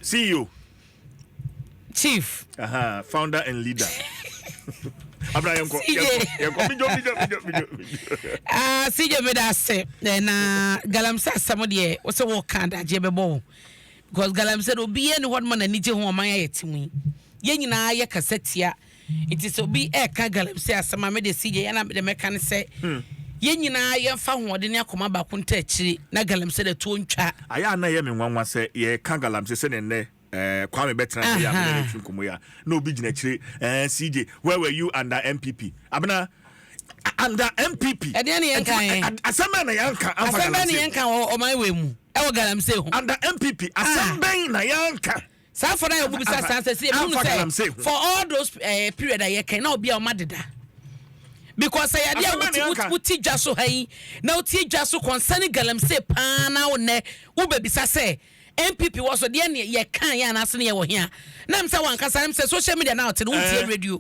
CEO. Chief. Founder and leader. Abra, yɛnkɔ, yɛnkɔ, mijo mijo mijo mijo. Ah, CJ, meda ase. Na galamsey asɛm deɛ, wo sɛ wɔka adagyeɛ bɛbɔ wo, because galamsey no, obiara ne hɔ no ma n'ani gye ho. Ɔman ayɛ te mu yi, yɛn nyinaa yɛ kasa tia. Nti sɛ obi ɛɛka galamsey asɛm a, mede CJ yɛn na mede mɛka ne sɛ yɛn nyinaa yɛmfa ahoɔden ne akoma baako nta akyiri na galamsey de toɔ ntwa. Ayɛ a na ɛyɛ me nwanwa sɛ yɛka galamsey sɛ ne nnɛ Kwame bɛtena sɛ yɛ amena ne twi nkɔmmɔ yi a, na obi gyina akyire, "CJ, where were you under NPP?" Abena, under NPP Ɛdeɛ ne yɛnka yɛn. Asɛm bɛn na yɛnka amfa Asɛm bɛn ne galamsey? yɛnka wɔ ɔman wei mu ɛwɔ galamsey ho? Under NPP, asɛm bɛn na yɛnka? Saa afɔ no a yɛbu bisa saa sɛ sɛ yɛhunu Amfa galamsey sɛ ho. for all those period a yɛkɛn na obi a ɔma deda, because sɛ yɛde a Asɛm bɛn na yɛnka? Wote dwa so ha yi na wotie dwa so concerning galamsey paa na wo nnɛ wobɛbisa sɛ NPP wɔ so deɛ ne yɛka yɛ anaase ne yɛwɔ hia na m sɛ wankasa m sɛ social media na ɔte no wontie radio.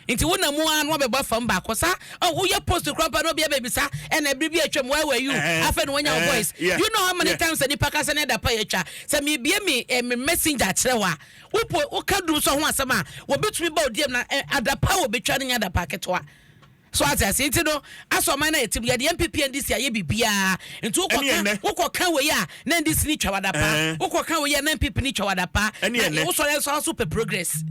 Nti wona mu a na wabɛbɔ fam baako sa, oh, woyɛ post kora pa na obi abɛbisa ɛna biribi atwam, where were you? Afei na wanya wo voice. You know how many times sɛ nipa kasa ne ɛda pa yɛtwa sɛ mebie me messenger kyerɛ wo a, wopo woka dum so ho asɛm a wɔbɛtumi ba odiem na adapa a wɔbɛtwa no nyɛ adapa ketewa so ate ase. Nti no asɔ ɔman no yɛ tim, yɛde NPP, NDC ayɛ biribiaa. Nti Ɛne wokɔka ɛnɛ. wokɔka wei a, na NDC ni twa wadapa. Wokɔka wei a, na NPP ni twa wadapa. Ɛne Na ɛnɛ. wosɔre nso so pɛ progress,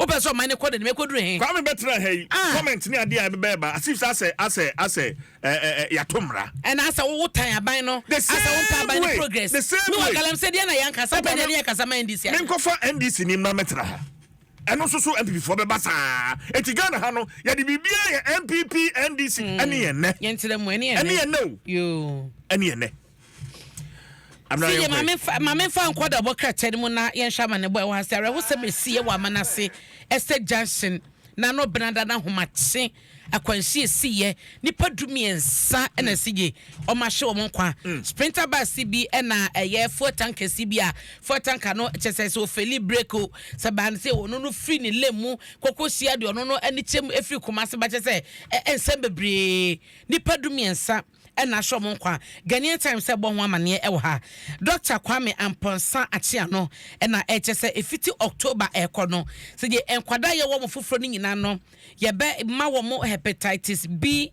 wopɛ sɛ ɔman no kɔ n'anim, ɛkɔduru he? Kwame bɛtena ha yi, comment ne adeɛ a ɛbɛbɛɛ ba, as if sɛ asɛ yɛato mmara. Ɛna asɛ wowo tan aban no, The asɛ wompɛ same aban no way. progress. The same Mi wɔ way. galamsey deɛ na yɛnka sɛ bɛdeɛ ne yɛkasa ma NDC a. Menkɔfa NDC nim na mɛtena ha, ɛno nso so NPP foɔ bɛba saa. Eti Ghana ha no, yɛde biribiara yɛ NPP, NDC. Ɛne yɛn nɛ. Yɛntena mu, ɛne Ɛne yɛn. Yɛn nɛ o. Yoo. Ɛne yɛn nɛ. Amina, Sɛ yɛ yɛnkɔ yi. maame nfa nkɔ da bɔ krataa no mu na yɛnhwɛ ama ne bɔ ɛwɔ ha sɛ awerɛhosɛm esi yɛ wɔ Amanase Estate Junction na no benada na ahomakye akwanhyia esi yɛ nipa 13 ɛna esi gye ɔmo ahyɛ wɔn nkwa. Sprinter bus bi ɛna ɛyɛ fuel tanker si bi a fuel tanker no kyɛ sɛ ofail brake o, sɛ baa no sɛ ɔno no firi ne lane mu koko hyia deɛ ɔno no ani kyɛm efiri Kumase ba kyɛ sɛ ɛ nsɛm bebree, nipa 13 ɛna ahyɛ ɔmo nkwa. Ghanaian Times sɛ bɔ ho amaneɛ ɛwɔ ha. Dr Kwame Ampɔnsa Akyeano ɛna ɛkyɛ sɛ efiti October ɛkɔ no, sɛ deɛ nkwadaa yɛ wɔ mo foforɔ no nyinaa no, yɛbɛ ma wɔn hepatitis B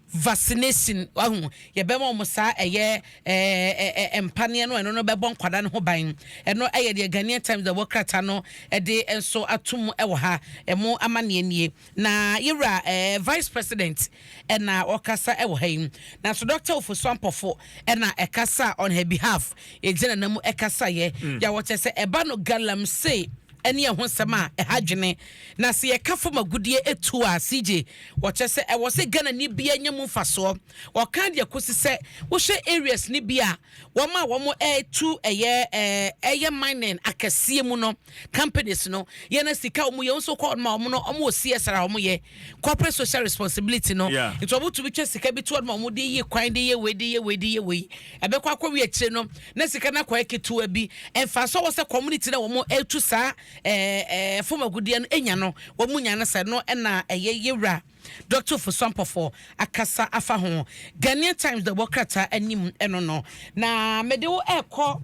vaccination. Wahu, yɛbɛma wɔn saa ɛyɛ ɛɛ ɛɛ mpaneɛ no, ɛno no bɛbɔ nkwadaa no ho ban. Ɛno ɛyɛ deɛ Ghanaian Times de wɔ krataa no ɛde nso atum ɛwɔ ha. Ɛmo amaneɛ nie na yɛwura vice president ɛna ɔkasa ɛwɔ ha yi na so Dr Ofosu Ampɔfo ɛna ɛkasa on her behalf, egyina nam ɛkasa yɛ yà wɔkyɛ sɛ ɛba no galamsey ɛne ɛho nsɛm a ɛha dwene na sɛ yɛka fam agudie etu a, CJ, wɔkyɛ sɛ ɛwɔ sɛ Ghana ni bia nya mu mfasoɔ. Wɔka deɛ kɔsi sɛ wohyɛ areas ni bi a wɔn a wɔn ɛɛtu ɛyɛ ɛyɛ mining akɛseɛ mu no, companies no yɛn na sika wɔn yɛ nso kɔ ɔmo a wɔn no wɔn wɔ CSR a wɔn yɛ corporate social responsibility no. Nti wɔn tumi twɛ sika bi to ɔmo a wɔn de yie kwan, de yɛ wei, de yɛ wei, de yɛ wei, ɛbɛkɔ akɔ wi akyire no na sika no akɔyɛ ketewa bi. Mfaso wɔ sɛ community na wɔn ɛtu saa ɛɛ ɛɛ fam agudeɛ no enya no, wɔn nya no sɛ no ɛna ɛyɛ yɛwura Dr Ofosu Ampɔfo akasa afa ho. Ghanaian Times de wɔ krataa anim ɛno no na mɛde wo ɛkɔ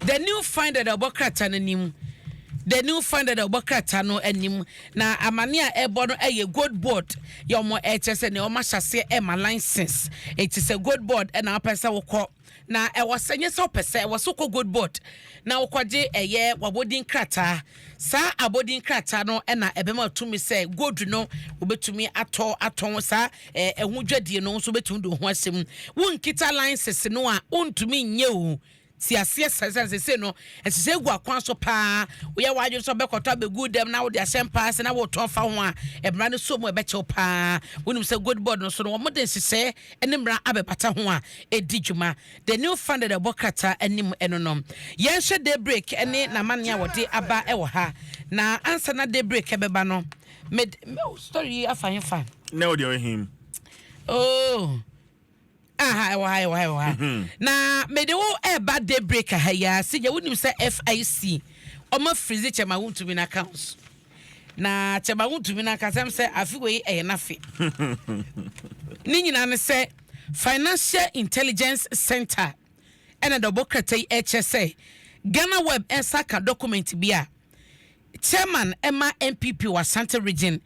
The New Finder de ɔbɔ krataa no anim. The New Finder de ɔbɔ krataa no anim na amane a ɛbɔ no ɛyɛ Gold Board yɛ ɔmo ɛkyɛ sɛ nea ɔmo ahyɛ aseɛ ɛma license. Eti sɛ Gold Board ɛna apɛ sɛ wokɔ na ɛwɔ sɛ nyɛ sɛ wopɛ sɛ ɛwɔ sɛ wokɔ Gold Board na wokɔgye ɛyɛ wabɔdin krataa. Saa abɔdin krataa no ɛna ɛbɛma tumi sɛ gold no wobɛtumi atɔ atɔn, saa ɛho dwadie no nso wobɛtumi de wo ho ahyɛ mu. Wonkita license no a, wontumi nyɛ o. Ti aseɛ sɛsɛ sɛsɛ no ɛsesɛ egu akwan so paa. Woyɛ wadwo nso bɛkɔtɔ abɛgu dɛm na wode ahyɛ mpaa sɛ na wotɔn fa ho a, mmara no so mu ɛbɛkyɛw paa. Wonim sɛ Gold Board no so no, wɔn de nhyehyɛɛ ne mmara abɛbata ho a ɛdi dwuma. The New Finder ɛbɔ krataa anim ɛno no. Yɛnhwɛ Daybreak ne n'amanneɛ a wɔde aba ɛwɔ ha na ansa na Daybreak ɛbɛba no, med story yi afa he fa? Na ɔdeɛ ɔhim. Oh, aha, ɛwɔ ha, ɛwɔ ha, ɛwɔ ha. Na mede wo ɛɛba Daybreak ha yi a, sɛ wonim sɛ FIC ɔma freeze Chairman Wontumi no accounts na Chairman Wontumi no akasɛm sɛ afe wei ɛyɛ n'afe ne nyinaa ne sɛ Financial Intelligence Center ɛna dɔbɔ krataa yi ɛkyɛ sɛ Ghana Web nsa ka document bi a chairman ɛma NPP wɔ Asante Region,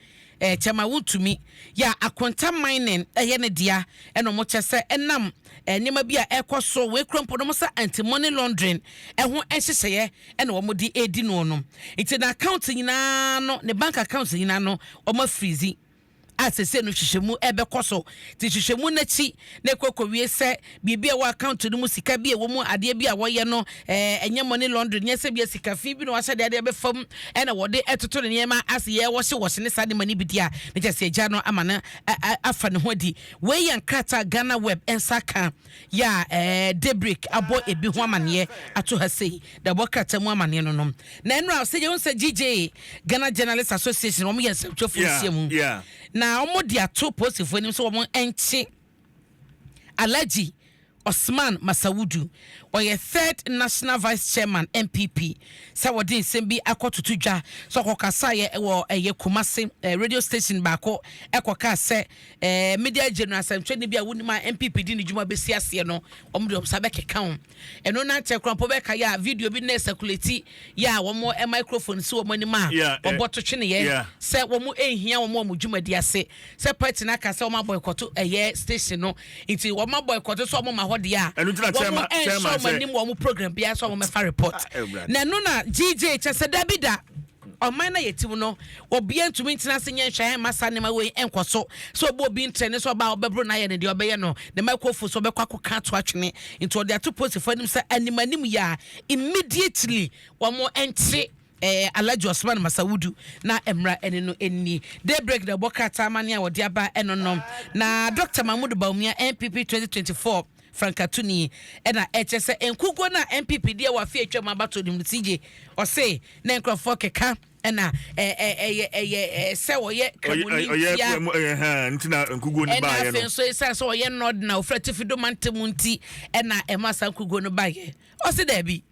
chairman Wontumi yɛ a Akonta Mining ɛyɛ ne dea, ɛna ɔmo kyɛ sɛ ɛnam nneɛma bi a ɛkɔ so wɔ ekura mpo no, ɔmo sɛ anti money laundering ɛho nhyehyɛeɛ ɛna wɔn de edi no. Nti na account nyinaa no, ne bank account nyinaa no, wɔn afreeze a sese no hwehwɛmu ɛbɛkɔ so. Ti hwehwɛmu n'akyi na ekɔ kɔwie sɛ biribi a ɛwɔ account no mu, sika bi a ɛwɔ mu, adeɛ bi a wɔyɛ no, ɛnyɛ money laundering, nyɛ sɛ bi a sika fi bi na wahyɛ deɛ adeɛ bɛfam ɛna wɔde ɛtoto ne nneɛma ase yɛ wɔhye wɔhye ne saa nneɛma no bi di a ne kyɛ sɛ agya no ama no afa ne ho adi. Wei yɛ nkrataa Ghana Web nsa ka yɛ a Daybreak abɔ ebi ho amaneɛ ato ha sei da ɛbɔ krataa mu amaneɛ no na ɛnura sɛ yɛn sɛ GJ, Ghana Journalist Association, wɔn yɛ nsɛmtwerɛfoɔ nhyia mu na wɔn de ato polisifoɔ anim sɛ wɔn nkye Alhaji Osman Masawudu, ɔyɛ third national vice chairman NPP, sɛ wɔde nsɛm bi akɔtoto dwa sɛ ɔkɔkasaeɛ wɔ ɛyɛ Kumase radio station baako, ɛkɔka sɛ media general asɛmtwerɛni bi a wonim a NPP di ne dwuma bɛsi aseɛ no, wɔn de wɔn nsa bɛkeka ho. Ɛno na nkyɛn koraa mpo bɛka yɛ a video bi na circulate yɛ a wɔn microphone si wɔn anim a wɔbɔ to tweneɛ sɛ wɔn ehia wɔn dwumadi ase sɛ party no aka sɛ wɔn abɔ ɛyɛ station no, nti wɔn abɔ ɛkɔto so wɔn ma hɔ deɛ a Ɛno nti na wɔn ɛnhyɛ chairman wɔn anim wɔn program biara sɛ wɔn mɛfa report. Ah, Awurade. Na ɛno na GJ kyɛ sɛ dabi da, ɔman na yɛte mu no, obiara ntumi ntena ase nyɛ nhwɛ ma saa nneɛma wei nkɔ so sɛ ɔbɔ obi ntrɛ sɛ ɔbaa ɔbɛboro no ayɛ ne deɛ ɔbɛyɛ no ne microphone so ɔbɛkɔ akɔka ato atwene. Nti ɔde ato polisifoɔ anim sɛ anim anim yɛ a immediately wɔn nte Alhaji Osman Masawudu na mmra ɛne no ɛni. Daybreak na ɛbɔ krataa amane a wɔde aba ɛno no. Na Dr Mahmood Bawumia, NPP 2024 frankatuni, ɛna ɛkyɛ sɛ nkuguo no a NPP deɛ wɔ afe atwa mu abato nim no, CJ ɔse na nkurɔfoɔ keka ɛna ɛyɛ ɛyɛ sɛ wɔyɛ kramoni ɔyɛ ntia. Ɛhɛn, nti na nkuguo no ɛna baeɛ afei no. Nso ɛsiane sɛ ɔyɛ nɔd na ofura tifi do mantam nti ɛna ɛma saa nkuguo no baeɛ. Ɔse daabi,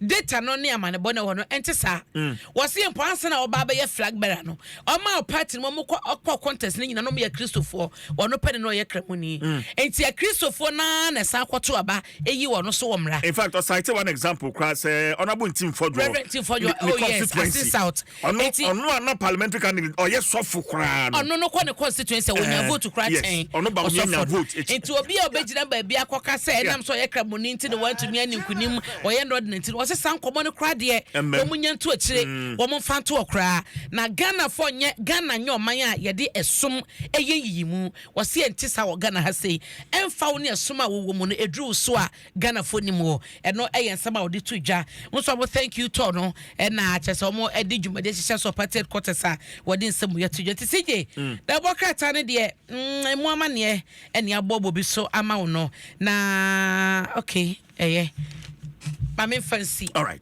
data no ne amanebɔ no wɔ no ɛnte saa. Wɔse mpo ansa na ɔba bɛyɛ flag bearer no, ɔma party no ɔmo kɔ ɔkɔ contest no nyina no, ɔmo yɛ Kristofoɔ, ɔno pɛ ne na ɔyɛ kramoni, nti akristofoɔ naa na ɛsan kɔto aba eyi wɔn so wɔ mmara. In fact, ɔcite one example koraa sɛ Honourable Ntim Fordjour. Reverend Ntim Fordjour, oh yes, Assin South. Ɔno Enti ɔno a na parliamentary candidate ɔyɛ sɔfo koraa no. Ɔno no kɔ ne constituency a wonya vote kora kyɛn ɔno ba wonya ɔsɔfo no. Vote akyi. Nti obi a ɔbɛgyina baabi akɔka sɛ ɛnam sɛ ɔyɛ kramoni nti ne wantumi ani nkonim, ɔyɛ nnɔde ne nti no, wɔsɛ saa nkɔmmɔ no koraa deɛ Ɛmmɛm. wɔn nya nto akyire, wɔn mfa nto hɔ koraa. Na Ghanafoɔ nyɛ, Ghana nyɛ ɔman a yɛde ɛsom ɛyɛ yiyimu. Wɔsi ɛnte saa wɔ Ghana ha sei. Ɛmfa wo ne ɛsom a wɔwɔ mu no, ɛduru wo so a Ghanafoɔ nim wɔ. Ɛno ɛyɛ nsɛm a wɔde to dwa nso. Ɔmo thank you tour no ɛna kyerɛ sɛ ɔmo ɛde dwumadi ahyehyɛ so party headquarters a wɔde nsɛm yɛ to dwa. Nti CJ na ɛbɔ krataa no deɛ, ɛmu amanneɛ ɛne abɔbɔ bi so ama wo no na okay, ɛyɛ maame nfa nsi. All right.